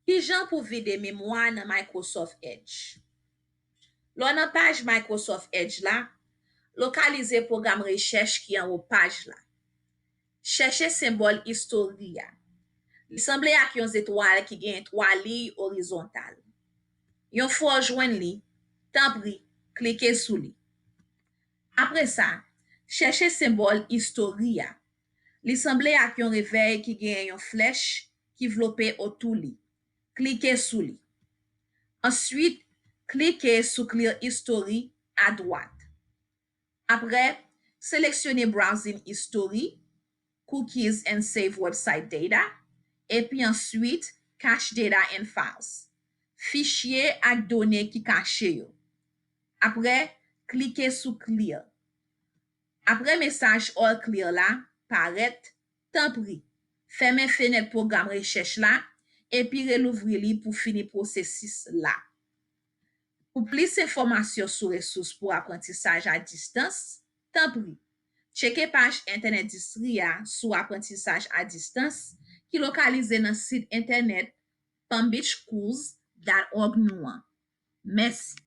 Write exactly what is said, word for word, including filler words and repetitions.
Kijan pou vide memwa nan Microsoft Edge? Lè w nan paj Microsoft Edge la, lokalize pwogram rechèch ki anwo paj la. Chèche senbòl istori a. Li sanble ak yon zetwal ki gen twa liy orizontal. Yon fwa w jwenn li, tanpri, klike sou li. Apre sa, chèche senbòl istori a. Li sanble ak yon revèy ki gen yon flèch ki vlope otou li. Klike sou li. Answit, klike sou Clear History adwat. Apre, seleksyone Browsing History, Cookies and Save Website Data, epi answit Cache Data and Files, Fichye ak Done ki Kache yo. Apre, klike sou Clear. Apre mesaj All Clear la parèt, tanpri, fèmen fenèt pwogram rechèch la epi relouvri li pou fini pwosesis la. Pou plis enfòmasyon sou resous pou aprantisaj a distans, tanpri, tcheke paj entènèt distri a sou aprantisaj a distans ki lokalize nan sit entènèt palmbeachschools dot org nou an. Mèsi.